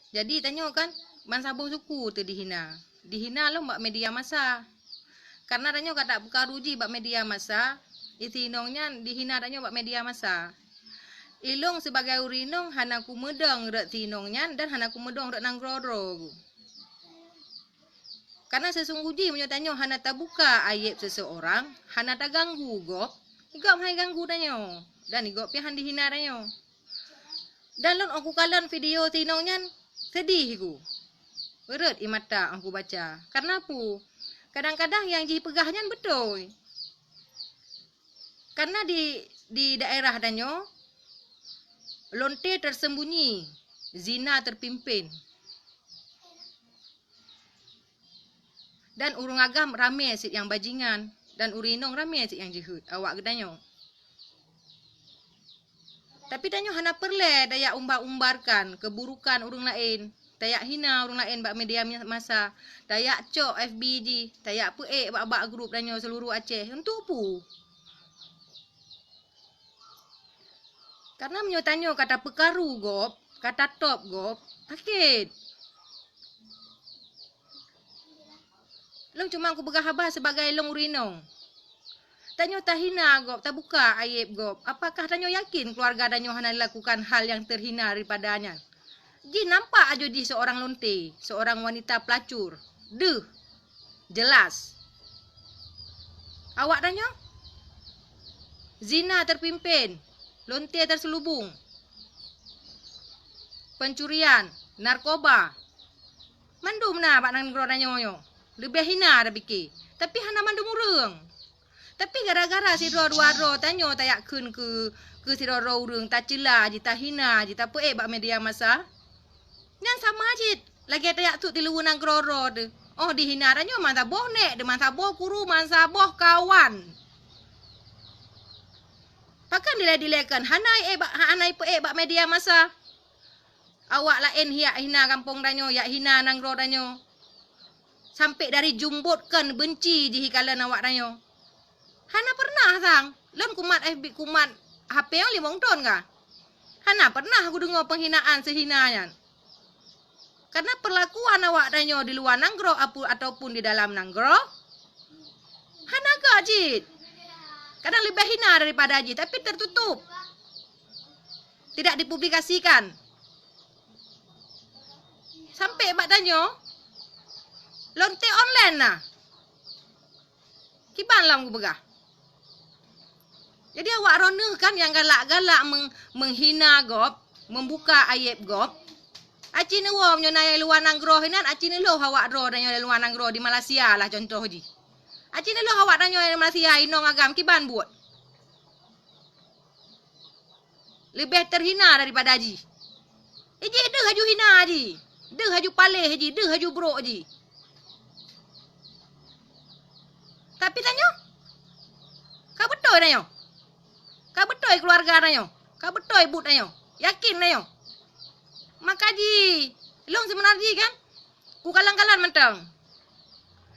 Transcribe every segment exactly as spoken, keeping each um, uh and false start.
Jadi tanyoe kan bansaboh suku teu dihina. Dihina lom bak media massa. Karena tanyoe ka tapeukaru jih bak media massa, isi inong nyan dihina tanyoe bak media massa. Ilong sibagai ureueng inong hana kumeudong rot si inong nyan dan hana kumeudong rot nanggroe droe. Karena seusunggoh jih meunyoe tanyoe hana tabuka aieb seseorang, hana taganggu gob, gob hai ganggu tanyoe dan gob pih han dihina tanyoe. Dan lôn óh kukalon video si inong nyan, seudeh ku. Rot ie mata óh kubaca. Karena peue? Kadang-kadang nyang jipeugah nyan beutôi. Karena di, di daerah tanyoe, lonte tersembunyi, zina terpimpin. Dan ureueng agam ramé cit nyang bajingan, dan ureueng inong ramé cit nyang jeuhet awak geutanyoe. Tapi tanyoe hana peureulée tayak umbar-umbarkan keuburukan ureueng laén, tayak hina ureueng laén bak media massa, tayak cok F B jih, tayak peuék bak-bak grup tanyoe seuluruh Aceh. Untuk peue? Karena meunyoe tanyoe ka tapeukaru gob, ka tatôb gob, sakét. Lôn cuma kupeugah haba sibagai lôn ureueng inong. Tanyoe tahina gob, tabuka aieb gob. Apakah tanyoe yakin keuluwarga tanyoe hana lakukan hal nyang teuhina daripada nyan? Jih nampak ajoe jih seorang lonte, seorang wanita pelacur. Deuh. Jelas. Awak tanyoe? Zina terpimpin, lonte terselubung, pencurian, narkoba. Mandum na bak nanggroe tanyoe nyoe. Leubeh hina tapike. Tapi hana mandum ureueng. Tapi gara-gara sidroe dua droe tanyoe tayak kheun keu, keu sidroe-droe ureueng, taceula jih, tahina jih, tapeuék bak media massa, nyan sama cit lagée tayak sut di luwa nanggroe droe teuh. Óh dihina tanyoe mansaboh nék, di mansaboh kuru, mansaboh kawan. Pakon dilée-dilée kon hana ék bak, hana ipeuék bak media massa. Awak laén yak hina gampông tanyoe, yak hina nanggroe tanyoe. Sampai dari jumbot kon benci jih ikalon awak tanyoe. Hana pernah sang. Lôn kumat F B, kumat H P nyoe limong thon ka. Hana pernah kudeungoe penghinaan sehina nyan. Karena perlakuan awak tanyoe di luwa nanggroe apu-, ataupun di dalam nanggroe, hana gét cit. Kadang leubeh hina daripada jih, tapi tertutup. Tidak dipublikasikan. Sampai bak tanyoe, lonte online na. Kiban lom kupeugah. Jadi awak droeneuh kan nyang galak-galak meng-, menghina gob, membuka aieb gob. Aci neuwoe meunyoe na nyang luwa nanggroe inan, aci neuloh awak droe dan nyang luwa nanggroe di Malaysia lah contoh jih. Aci neuloh awak tanyoe di Malaysia inong agam kiban buet. Leubeh teuhina daripada jih. Jih deuh laju hina jih. Deuh laju paléh jih, deuh laju brok jih. Tapi tanyoe, ka beutôi tanyoe. Ka beutôi keuluwarga tanyoe. Ka beutôi buet tanyoe. Yakin tanyoe. Maka jih, lôn seubeuna jih kan, kukalon-kalon mantong.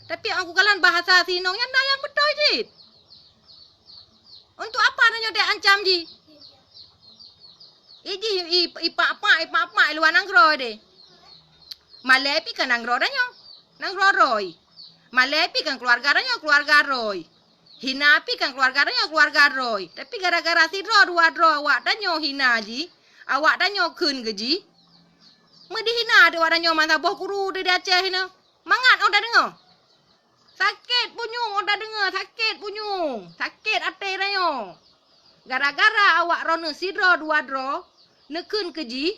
Tapi óh kukalon bahasa si inong nyan na nyang beutôi cit. Untuk apa tanyoe diancam jih? Ijih i, ipak-pak, ipak-pak i luwa nanggroe deh. Malée pih kon nanggroe tanyoe, nanggroe droe. Malée pih kon keuluwarga tanyoe, keuluwarga droe. Hina pih kon keuluwarga tanyoe, keuluwarga droe. Tapi gara-gara sidroe dua droe awak tanyoe hina jih, awak tanyoe kheun keu jih, meudihina deuh awak tanyoe mansaboh kuru di Aceh nyoe. Mangat óh tadeungoe. Sakét punyueng óh tadeungoe, sakét punyueng, sakét até tanyoe. Gara-gara awak droeneuh sidroe dua droe neukheun keu jih,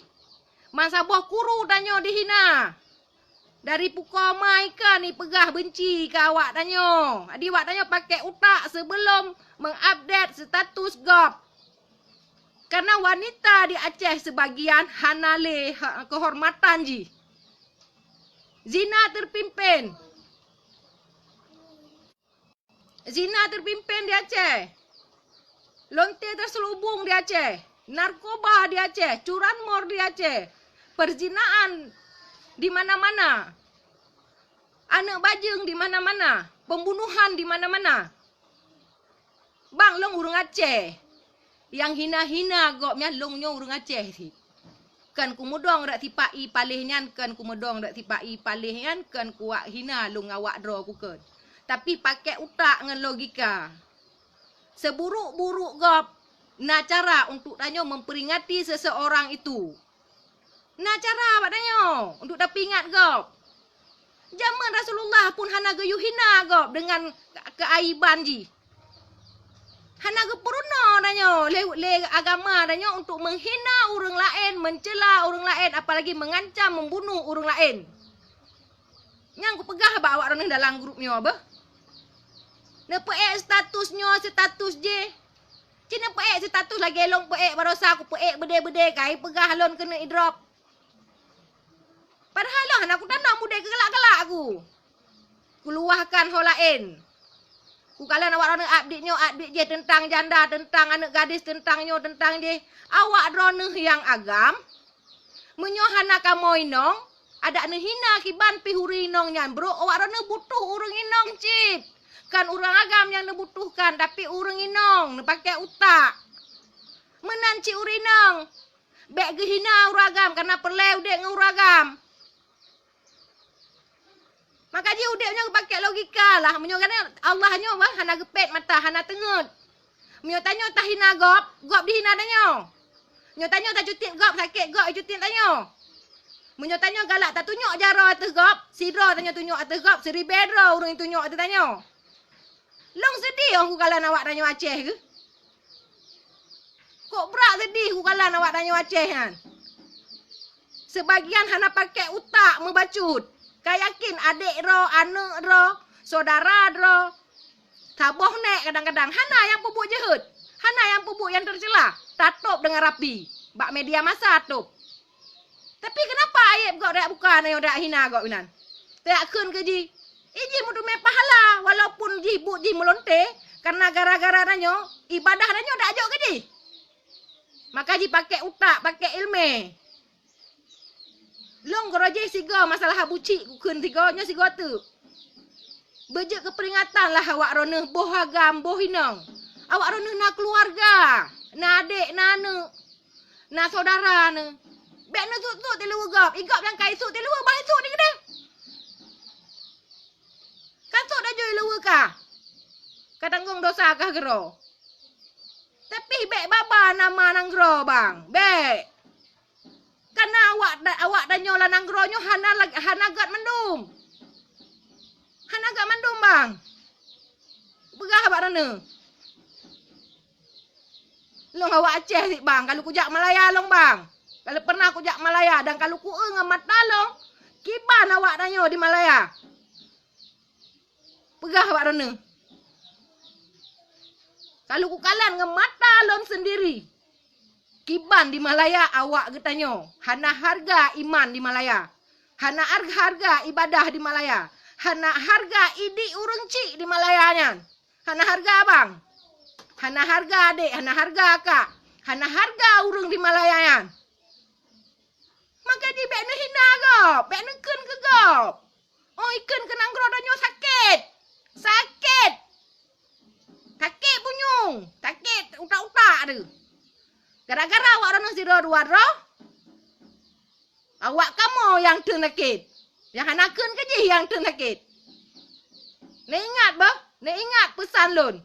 mansaboh kuru tanyoe dihina. Dari pukoe ma ikan ipeugah benci keu awak tanyoe. Jadi awak tanyoe pakai utak sebelum mengupdate status gob. Karena wanita di Aceh sebagian hana lé ha-, kehormatan jih. Zina terpimpin. Zina terpimpin di Aceh. Lonte terselubung di Aceh. Narkoba di Aceh. Curanmor di Aceh. Perzinaan di mana-mana. Aneuk bajeueng di mana-mana. Pembunuhan di mana-mana. Bang, lôn ureueng Aceh. Nyang hina-hina gob nyan lôn nyoe ureueng Aceh cit. Kon kumeudong rot sipa-i paléh nyan, kon kumeudong rot sipa-i paléh nyan, kon kuwak hina lôn ngon awak droe kukon. Tapi pakai utak ngon logika. Seburuk-buruk gob, na cara untuk tanyoe memperingati seseorang itu. Na cara bak tanyoe untuk tapeuingat gob. Jameun Rasulullah pun hana geuyue hina gob deungon keaiban jih. Hana geupeurunoe tanyoe lé, lé agama tanyoe untuk menghina ureuëng laén, mencela ureuëng laén, apalagi mengancam membunuh ureuëng laén. Nyang kupeugah bak awak droeneueh dalam grup nyoe beuh. Neupeuék status nyoe status jih. Ci neupeuék status lagée lôn peuék baroesa, kupeuék beudé-beudé, kai peugah lôn keuneuk idrop. Padahai lôn hana kutandong beudé keugalak-galak ku. Kuluwahkan ho laén. Kukalon awak droeneueh update nyoe, update jih teuntang janda, teuntang aneuëk gadis, teuntang nyoe, teuntang jih. Awak droeneueh nyang agam, meunyoe hana kamoe inong, adak neuhina kiban pih ureuëng inong nyan, brok awak droeneueh butuh ureuëng inong cit. Kon ureuëng agam nyang neubutuhkan, tapi ureuëng inong neupaké utak. Meunan cit ureuëng inong, bék geuhina ureuëng agam, kareuna peureulée udeb ngon ureuëng agam. Maka jih udeb nyoe geupaké logika lah. Meunyoe geutanyoe Allah nyoe bah hana geupét mata, hana teungeut. Meunyoe tanyoe tahina gob, gob dihina tanyoe. Meunyoe tanyoe tacutit gob, sakét gob icutit tanyoe. Meunyoe tanyoe galak tatunyok jaroe ateueh gob, sidroe tanyoe tunyok ateueh gob, siribée droe ureuëng tunyok ateueh tanyoe. Lôn seudeh ong kukalon awak tanyoe Aceh geuh. Kok brat seudeh kukalon awak tanyoe Aceh nyan. Seubagian hana paké utak meubacut. Ka yakin adek droe, aneuëk droe, syedara droe, saboh nék kadang-kadang hana nyang peubuet jeuhet, hana nyang peubuet nyang teucela, tatôb deungon rapi. Bak media massa tôb. Tapi kenapa aib gob dak buka nyoe, dak hina gob inan? Dak kheun keu jih. Ijih meuteumé pahala walaupun jih buet jih meulonte, karena gara-gara tanyoe ibadah tanyoe dak jok keu jih. Maka jipaké utak, paké ileumé. Lôn keudroe jih sigoe masalah bucik kukheun sigoe nyoe sigoe teuk. Beujeuet keu peuringatan lah awak droeneueh boh agam, boh inong. Awak droeneueh na keuluwarga, na adek, na aneuëk, na syedara neuh. Bék neusut-sut tiluweue gob, igob nyang ka isut tiluweue bah isut di keudeh. Ka sot laju iluweue kah? Ka tanggong dosa kah keudroe? Tapi bék baba nama nanggroe bang, bék. Karena awak awak tanyoe lam nanggroe nyoe hana hana gét mandum. Hana gét mandum bang. Peugah bak droeneueh. Lôn awak Aceh sit bang, ka lôn kujak Malaya lôn bang. Ka lôn pernah kujak Malaya dan ka lôn kueu ngon mata lôn kiban awak tanyoe di Malaya. Peugah bak droeneueh. Ka lôn kukalon ngon mata lôn sendiri. Kiban di Malaya awak geutanyoe hana harga iman di Malaya. Hana harga ibadah di Malaya. Hana harga idik ureuëng cik di Malaya nyan. Hana harga bang. Hana harga adek, hana harga akak. Hana harga ureuëng di Malaya nyan. Maka jih bék neuhina gob, bék neukheun keu gob. Oh, ikheun keu nanggroe tanyoe sakét. Sakét. Sakét punyueng, sakét utak-utak teuh. Gara-gara awak droeneueh sidroe dua droe, awak kamoe nyang teun sakét. Nyang hana kheun keu jih nyang teun sakét. Neuingat beuh, neuingat peusan lôn.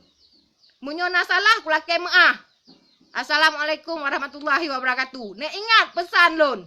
Meunyoe na salah kulakée meuáh. Assalamualaikum warahmatullahi wabarakatuh. Neuingat peusan lôn.